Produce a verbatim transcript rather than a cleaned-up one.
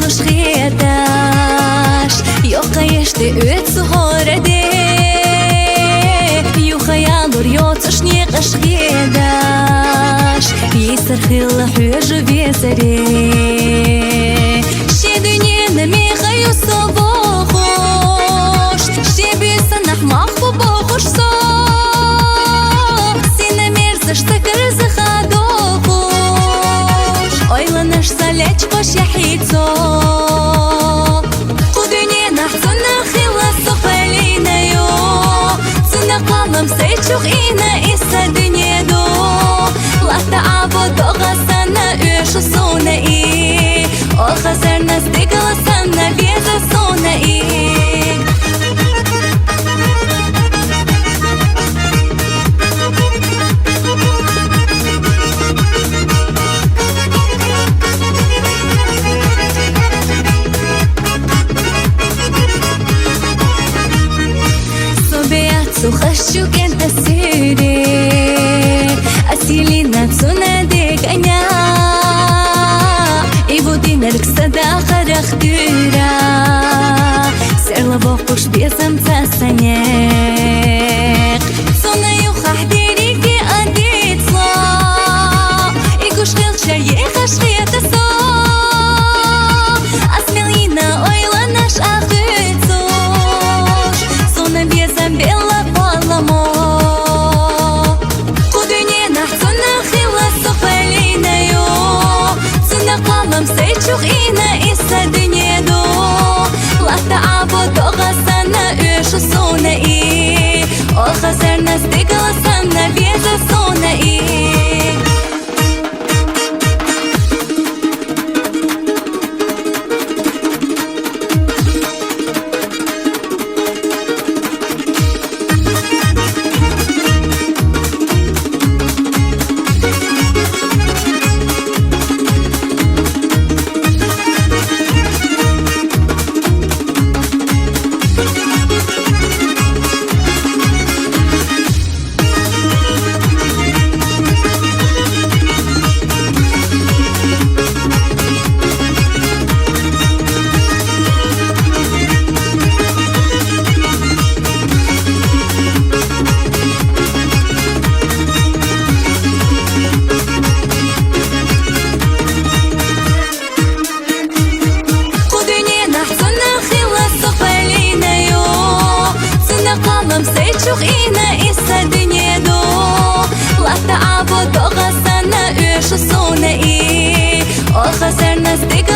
Луш хеташ, йокъаешди оьцу гьораде, юха ялур йоцуш некъаш хеташ, йисар хилла хьоьжу везаре. Ши дуьненна меха ю со бохуш, ши буьйсанахь мах бу бохуш со, сина мерзаш сакарза ха дохуш, ойланаш са лечкъош яхьийцо. Кху дуьненахь цунах хилла со кхоьлина ю, цунах кхоллам сайчух ийна, и са дуьне ду. Латта Ӏаво догӀа санна оьшу суна и, оха сарнас дигала санна веза суна и. Со беа цу хашчу кӀентӀа суьйре, ас йиллина цунна деганаькъ, и ву динарг са дахарах дуьйра, серла бохуш безам ца санекъ. Суна юххьехь дерриге а дицло, и гуш хилча ехаш хета со. Ас мел йина ойланаш а хуьйцуш, суна безам белла кхолламо. Кху дуьненахь цунах хилла со кхоьлина ю, цунах кхоллам сайчух ийна, и са дуьне ду. Латта Ӏаво догӀа санна оьшу суна и, оха сарнас дигала санна веза суна и. Кху дуьненахь цунах хилла со кхоьлина ю, цунах кхоллам сайчух ийна, и са дуьне ду. Латта Ӏаво догӀа санна оьшу суна и, оха сарнас дигала